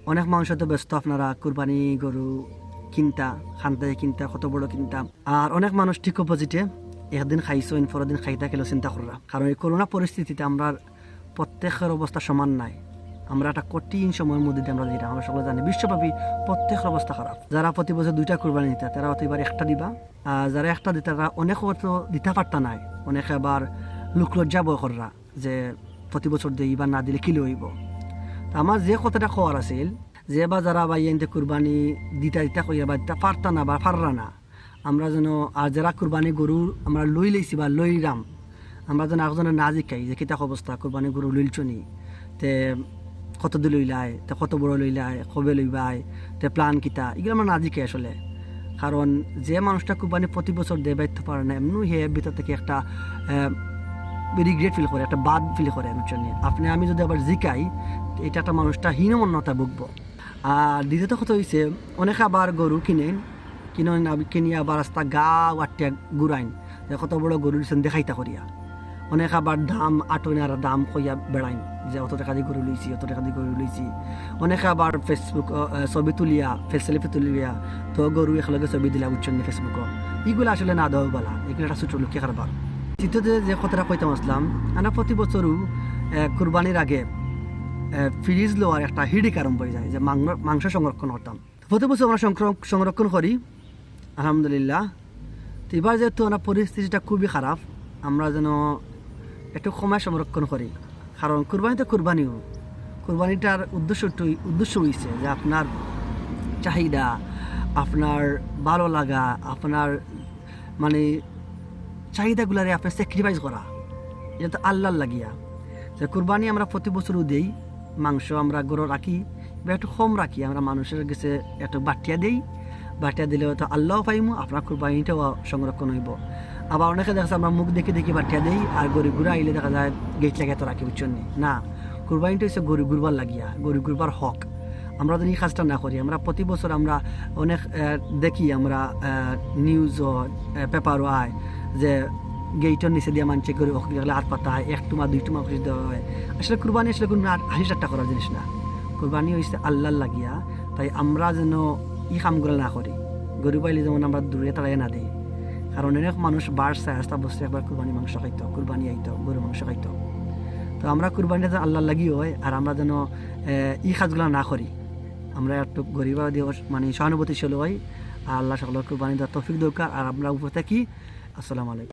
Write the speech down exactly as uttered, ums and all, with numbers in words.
অনেক মানুষ তো ব্যস্ত আপনারা কুরবানি গরু কিনতা, খান্তায় কিনতা, কত বড় কিনতা। আর অনেক মানুষ ঠিক অপোজিটে, একদিন খাইছইন, পরের দিন খাইতা কিলা চিন্তা কররা। কারণ এই করোনা পরিস্থিতিতে আমরার প্রত্যেকের অবস্থা সমান নাই। আমরা একটা কঠিন সময়ের মধ্যে দিয়ে আমরা যেটা আমরা সকলে জানি, বিশ্বব্যাপী প্রত্যেকের অবস্থা খারাপ। যারা প্রতি বছর দুইটা কুরবানি দিতা, তারা হয়তো এবার একটা দিবা। আর যারা একটা দিতা, তারা অনেক হয়তো দিতা পারতা নাই। অনেকে আবার লোকলজ্জা ভয় কররা যে প্রতি বছর দেই, এবার না দিলে কিলা অইবো। তো আমার যে কথাটা কওয়ার আছিল, যে বা যারা বা ইয়েনতে কুরবানি দিতা দিতা কইয়া বা দিতা পারতা না বা পাররা না, আমরা যেন, আর যারা কুরবানি গরু আমরা লই লইছি বা লইরাম, আমরা যেন একজনে না জিকাই যে কিতা অবস্থা, কুরবানি গরু লইলছনি, তে কত দি লইলায়, তে কত বড় লইলায়, কবে লইবায়, তে প্ল্যান কিতা, এগুলো আমরা না জিকাই আসলে। কারণ যে মানুষটা কুরবানি প্রতি বছর দেয়, বাইতে পারে না, এমনি হে ভিতর থেকে একটা রিগ্রেট ফিল করে, একটা বাদ ফিল করে, বুঝছনি? আপনি আমি যদি আবার জিকাই, এটা একটা মানুষটা হীনমন্যতা ভুগবো। আর দ্বিতীয়ত কথা হইছে, অনেকে আবার গরু কিনেন, কিনেন আব-, কিনিয়া আবার রাস্তা গাউ আটিয়া ঘুরাইন, যে কত বড় গরু দিছেন দেখাইতা করিয়া। অনেকে আবার দাম আটইন আর দাম কইয়া বেড়াইন, যে অত টাকা দি গরু লইছি, অত টাকা দি গরু লইছি। অনেকে আবার Facebook, আহ, ছবি তুলিয়া, ফেস সেলফি তুলিয়া, তো গরু একলগে ছবি দিলা, বুঝছনি, Facebook। ইগুলা আসলে না দেওয়া বালা, ইগুলা একটা ছোট লোকি কারবার। তৃতীয়তে যে কথাটা কইতাম আসলাম, আমরা প্রতি বছরও, আহ, কুরবানির আগে, আহ, ফ্রিজ লওয়ার একটা হিড়িক আরম্ভ হয়ে যায়, যে মাংস, মাংস সংরক্ষণ করতাম। প্রতি বছর আমরা সংক্র-, সংরক্ষণ করি, আলহামদুলিল্লাহ। তো এবার যেহেতু আমরা পরিস্থিতিটা খুবই খারাপ, আমরা যেন একটু কমায় সংরক্ষণ করি, কারণ কুরবানি তো কুরবানিও। কুরবানিটার উদ্দেশ্য, উদ্দেশ্য হইছে যে আপনার চাহিদা, আপনার ভালো লাগা, আপনার মানে চাহিদাগুলারে আপনি স্যাক্রিফাইস করা, এটা তো আল্লাহর লাগিয়া। যে কুরবানি আমরা প্রতি বছরও দেই, মাংস আমরা গরু রাখি, বা একটু কম রাখি, আমরা মানুষের গেছে একটু বাটিয়া দেই, বাটিয়া দিলে হয়তো আল্লাহও পাইমু, আপনার কুরবানিটাও সংরক্ষণ হইব। আবার অনেকে দেখা যাচ্ছে আমরা মুখ দেখি দেখি বাটিয়া দেই, আর গরু গুড়া আইলে দেখা যায় গেট লাগাইতে রাখি, বুঝছনি? না, কুরবানিটা হচ্ছে গরু গুরবার লাগিয়া, গরু গুরবার হক। আমরা যদি এই কাজটা না করি, আমরা প্রতি বছর আমরা অনেক, আহ, দেখি আমরা, আহ, নিউজও, আহ, পেপারও আয় যে গেইটর নিচে দিয়া মানষে গরু হক গেলে হাত পাতা হয়, এক টুমা দুই টুমা খুশি দেওয়া হয়। আসলে কুরবানি আসলে কোনো আর হাসি ঠাট্টা করার জিনিস না। কুরবানি হইছে আল্লাহর লাগিয়া, তাই আমরা যেন ই কামগুলো না করি। গরু পাইলে যেমন আমরা দূরে তাড়াইয়া না দেই, কারণ অনেক মানুষ বার চায় আস্তা বছরে একবার কুরবানি মাংস খাইতো, কুরবানি আইতো, গরু মাংস খাইতো। তো আমরা কুরবানিটা যেন আল্লাহর লাগি হয়, আর আমরা যেন, আহ, ই কাজগুলো না করি। আমরা একটু গরিব দিয়ে মানে সহানুভূতিশীল হই। আর আল্লাহ সকলের কুরবানি দেওয়ার তৌফিক দরকার। আর আমরা উপরে থাকি। আসসালামু আলাইকুম।